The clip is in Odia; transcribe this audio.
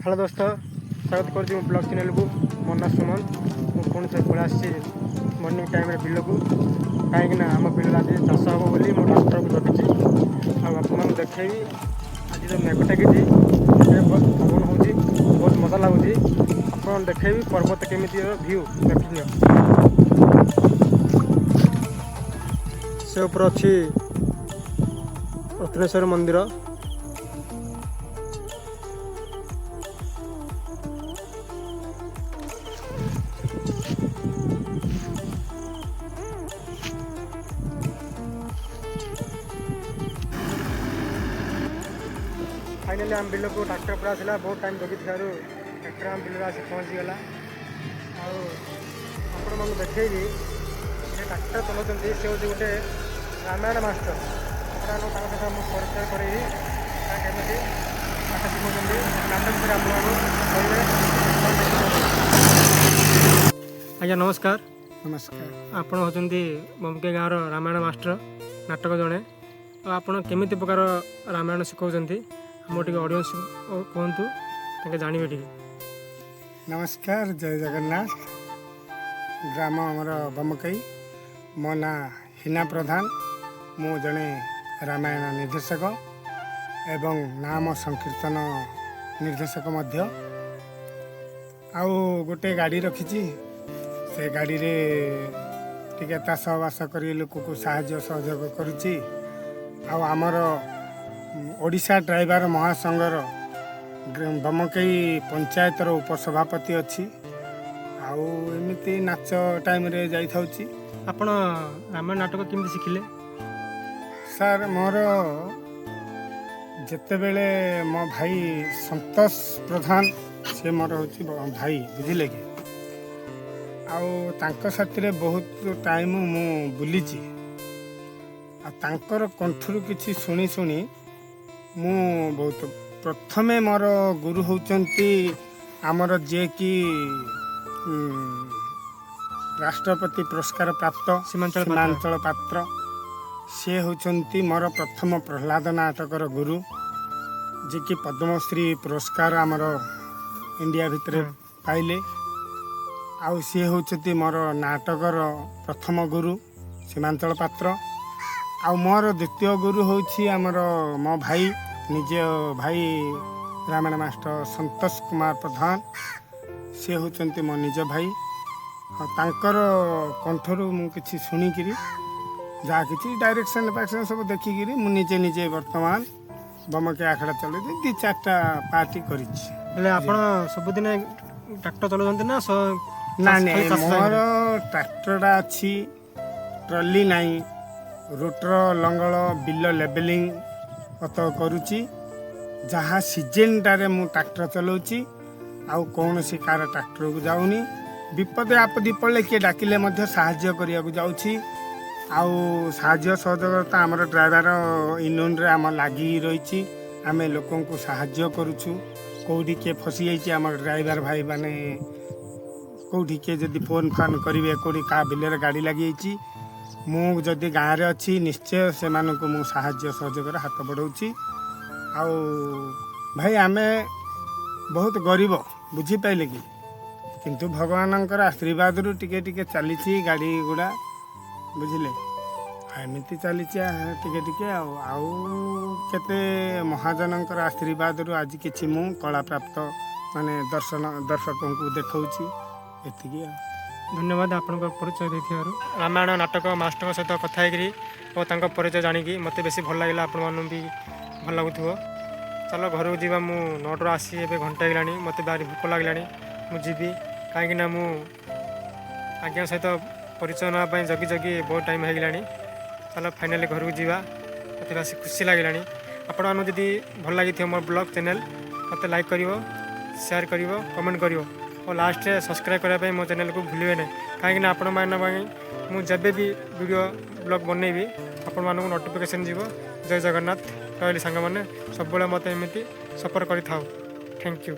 ହ୍ୟାଲୋ ଦୋସ୍ତ, ସ୍ୱାଗତ କରୁଛି ମୋ ବ୍ଲଗ୍ ଚ୍ୟାନେଲକୁ। ମୋ ନାଁ ସୁମନ୍ତ। ମୁଁ ପୁଣି ଥରେ ପଳେଇ ଆସିଛି ମର୍ଣ୍ଣିଂ ଟାଇମ୍ରେ ବିଲକୁ, କାହିଁକିନା ଆମ ବିଲରେ ଆଜି ଚାଷ ହେବ ବୋଲି ମୁଁ ଟ୍ରାକ୍ଟରକୁ ଜଗିଛି। ଆଉ ଆପଣମାନଙ୍କୁ ଦେଖେଇବି। ଆଜି ଯେଉଁ ମେଘ ଟେକିଛି, ଏବେ ବହୁତ ପବନ ହେଉଛି, ବହୁତ ମଜା ଲାଗୁଛି। ଆପଣ ଦେଖେଇବି ପର୍ବତ କେମିତି ଭିଉ ଦେଖିନିଅ। ସେ ଉପରେ ଅଛି ରତ୍ନେଶ୍ୱର ମନ୍ଦିର। ଫାଇନାଲି ଆମ ବିଲକୁ ଟ୍ରାକ୍ଟର ପୁରା ଆସିଲା। ବହୁତ ଟାଇମ୍ ଜଗିଥିବାରୁ ଟ୍ରାକ୍ଟର ଆମ ବିଲରେ ଆସି ପହଞ୍ଚିଗଲା। ଆଉ ଆପଣମାନଙ୍କୁ ଦେଖେଇବି, ସେ ଟ୍ରାକ୍ଟର ଚଲାଉଛନ୍ତି, ସେ ହେଉଛି ଗୋଟେ ରାମାୟଣ ମାଷ୍ଟର। ଆପଣମାନଙ୍କୁ ତାଙ୍କ ସହିତ ମୁଁ ପରିଚୟ କରେଇବି, କେମିତି ନାଟ ଶିଖାଉଛନ୍ତି, ନାଟ ବିଷୟରେ ଆପଣଙ୍କୁ କହିବେ। ଆଜ୍ଞା ନମସ୍କାର। ନମସ୍କାର। ଆପଣ ହେଉଛନ୍ତି ବମକେ ଗାଁର ରାମାୟଣ ମାଷ୍ଟର, ନାଟକ ଜଣେ। ଆଉ ଆପଣ କେମିତି ପ୍ରକାର ରାମାୟଣ ଶିଖାଉଛନ୍ତି, ଆମର ଟିକେ ଅଡ଼ିଏନ୍ସ କୁହନ୍ତୁ, ତାଙ୍କେ ଜାଣିବେ ଟିକେ। ନମସ୍କାର, ଜୟ ଜଗନ୍ନାଥ। ଗ୍ରାମ ଆମର ବମକେଇ। ମୋ ନାଁ ହିନା ପ୍ରଧାନ। ମୁଁ ଜଣେ ରାମାୟଣ ନିର୍ଦ୍ଦେଶକ ଏବଂ ନାମ ସଂକୀର୍ତ୍ତନ ନିର୍ଦ୍ଦେଶକ ମଧ୍ୟ। ଆଉ ଗୋଟେ ଗାଡ଼ି ରଖିଛି। ସେ ଗାଡ଼ିରେ ଟିକେ ଚାଷବାସ କରି ଲୋକକୁ ସାହାଯ୍ୟ ସହଯୋଗ କରୁଛି। ଆଉ ଆମର ଓଡ଼ିଶା ଡ୍ରାଇଭର ମହାସଂଘର ବମକେଇ ପଞ୍ଚାୟତର ଉପସଭାପତି ଅଛି। ଆଉ ଏମିତି ନାଚ ଟାଇମ୍ରେ ଯାଇଥାଉଛି। ଆପଣ ରାମାୟଣ ନାଟକ କେମିତି ଶିଖିଲେ? ସାର୍, ମୋର ଯେତେବେଳେ ମୋ ଭାଇ ସନ୍ତୋଷ ପ୍ରଧାନ, ସେ ମୋର ହେଉଛି ଭାଇ, ବୁଝିଲେ କି? ଆଉ ତାଙ୍କ ସାଥିରେ ବହୁତ ଟାଇମ୍ ମୁଁ ବୁଲିଛି। ଆଉ ତାଙ୍କର କଣ୍ଠରୁ କିଛି ଶୁଣି ଶୁଣି ମୁଁ ବହୁତ, ପ୍ରଥମେ ମୋର ଗୁରୁ ହେଉଛନ୍ତି ଆମର ଯିଏକି ରାଷ୍ଟ୍ରପତି ପୁରସ୍କାର ପ୍ରାପ୍ତ ସୀମାଞ୍ଚଳ ପାତ୍ର। ସୀମାଞ୍ଚଳ ପାତ୍ର। ସିଏ ହେଉଛନ୍ତି ମୋର ପ୍ରଥମ ପ୍ରହ୍ଲାଦ ନାଟକର ଗୁରୁ, ଯିଏକି ପଦ୍ମଶ୍ରୀ ପୁରସ୍କାର ଆମର ଇଣ୍ଡିଆ ଭିତରେ ପାଇଲେ। ଆଉ ସିଏ ହେଉଛନ୍ତି ମୋର ନାଟକର ପ୍ରଥମ ଗୁରୁ ସୀମାଞ୍ଚଳ ପାତ୍ର। ଆଉ ମୋର ଦ୍ୱିତୀୟ ଗୁରୁ ହେଉଛି ଆମର ମୋ ଭାଇ, ନିଜ ଭାଇ ରାମାୟଣ ମାଷ୍ଟର ସନ୍ତୋଷ କୁମାର ପ୍ରଧାନ। ସିଏ ହେଉଛନ୍ତି ମୋ ନିଜ ଭାଇ। ଆଉ ତାଙ୍କର କଣ୍ଠରୁ ମୁଁ କିଛି ଶୁଣିକିରି, ଯାହା କିଛି ଡାଇରେକ୍ସନ୍ ଫାଇରେକ୍ସନ୍ ସବୁ ଦେଖିକିରି ମୁଁ ନିଜେ ନିଜେ ବର୍ତ୍ତମାନ ବମକେ ଆଖଡ଼ା ଚଲେଇ ଦୁଇ ଚାରିଟା ପାର୍ଟି କରିଛି। ହେଲେ ଆପଣ ସବୁଦିନ ଟ୍ରାକ୍ଟର ଚଲାଉଛନ୍ତି ନା ନା? ଖାଲି ନାଇଁ, ଚାଷ ମୋର ଟାଇମରେ? ଟ୍ରାକ୍ଟରଟା ଅଛି, ଟ୍ରଲି ନାହିଁ। ରୋଟର ଲଙ୍ଗଳ ବିଲ ଲେବେଲିଂ ଅତ କରୁଛି। ଯାହା ସିଜନଟାରେ ମୁଁ ଟ୍ରାକ୍ଟର ଚଲାଉଛି, ଆଉ କୌଣସି କାହାର ଟ୍ରାକ୍ଟରକୁ ଯାଉନି। ବିପଦ ଆପଦି ପଡ଼ିଲେ କିଏ ଡାକିଲେ ମଧ୍ୟ ସାହାଯ୍ୟ କରିବାକୁ ଯାଉଛି। ଆଉ ସାହାଯ୍ୟ ସହଯୋଗ ତ ଆମର ଡ୍ରାଇଭର ୟୁନିୟନରେ ଆମ ଲାଗି ରହିଛି। ଆମେ ଲୋକଙ୍କୁ ସାହାଯ୍ୟ କରୁଛୁ। କେଉଁଠି କିଏ ଫସିଯାଇଛି, ଆମର ଡ୍ରାଇଭର ଭାଇମାନେ କେଉଁଠି କିଏ ଯଦି ଫୋନ୍ ଫାନ୍ କରିବେ, କେଉଁଠି କାହା ବିଲରେ ଗାଡ଼ି ଲାଗିଯାଇଛି, ମୁଁ ଯଦି ଗାଁରେ ଅଛି, ନିଶ୍ଚୟ ସେମାନଙ୍କୁ ମୁଁ ସାହାଯ୍ୟ ସହଯୋଗର ହାତ ବଢ଼ାଉଛି। ଆଉ ଭାଇ, ଆମେ ବହୁତ ଗରିବ, ବୁଝିପାରିଲେ କି? କିନ୍ତୁ ଭଗବାନଙ୍କର ଆଶୀର୍ବାଦରୁ ଟିକେ ଟିକେ ଚାଲିଛି ଗାଡ଼ି ଗୁଡ଼ା, ବୁଝିଲେ? ଆଉ ଏମିତି ଚାଲିଛି ଟିକେ ଟିକେ। ଆଉ ଆଉ କେତେ ମହାଜନଙ୍କର ଆଶୀର୍ବାଦରୁ ଆଜି କିଛି ମୁଁ କଳାପ୍ରାପ୍ତ ମାନେ ଦର୍ଶକଙ୍କୁ ଦେଖାଉଛି, ଏତିକି ଆଉ। ଧନ୍ୟବାଦ ଆପଣଙ୍କ ପରିଚୟ ଦେଇଥିବାରୁ। ରାମାୟଣ ନାଟକ ମାଷ୍ଟରଙ୍କ ସହିତ କଥା ହେଇକିରି ଓ ତାଙ୍କ ପରିଚୟ ଜାଣିକି ମୋତେ ବେଶୀ ଭଲ ଲାଗିଲା। ଆପଣମାନଙ୍କୁ ବି ଭଲ ଲାଗୁଥିବ। ଚାଲ ଘରକୁ ଯିବା। ମୁଁ 9ଟାରୁ ଆସି ଏବେ ଘଣ୍ଟା ହେଇଗଲାଣି। ମୋତେ ଭାରି ଭୋକ ଲାଗିଲାଣି। ମୁଁ ଯିବି, କାହିଁକିନା ମୁଁ ଆଜ୍ଞା ସହିତ ପରିଚୟ ନେବା ପାଇଁ ଜଗି ଜଗି ବହୁତ ଟାଇମ୍ ହେଇଗଲାଣି। ଚାଲ ଫାଇନାଲି ଘରକୁ ଯିବା। ମୋତେ ବେଶୀ ଖୁସି ଲାଗିଲାଣି। ଆପଣମାନଙ୍କୁ ଯଦି ଭଲ ଲାଗିଥିବ ମୋ ବ୍ଲଗ୍ ଚ୍ୟାନେଲ୍, ମୋତେ ଲାଇକ୍ କରିବ, ସେୟାର କରିବ, କମେଣ୍ଟ କରିବ ଓ ଲାଷ୍ଟରେ ସବସ୍କ୍ରାଇବ୍ କରିବା ପାଇଁ ମୋ ଚ୍ୟାନେଲକୁ ଭୁଲିବେ ନାହିଁ, କାହିଁକିନା ଆପଣମାନଙ୍କ ପାଇଁ ମୁଁ ଯେବେ ବି ଭିଡ଼ିଓ ବ୍ଲଗ୍ ବନେଇବି, ଆପଣମାନଙ୍କୁ ନୋଟିଫିକେସନ୍ ଯିବ। ଜୟ ଜଗନ୍ନାଥ। ରହିଲି ସାଙ୍ଗମାନେ, ସବୁବେଳେ ମୋତେ ଏମିତି ସପୋର୍ଟ କରିଥାଉ। Thank you.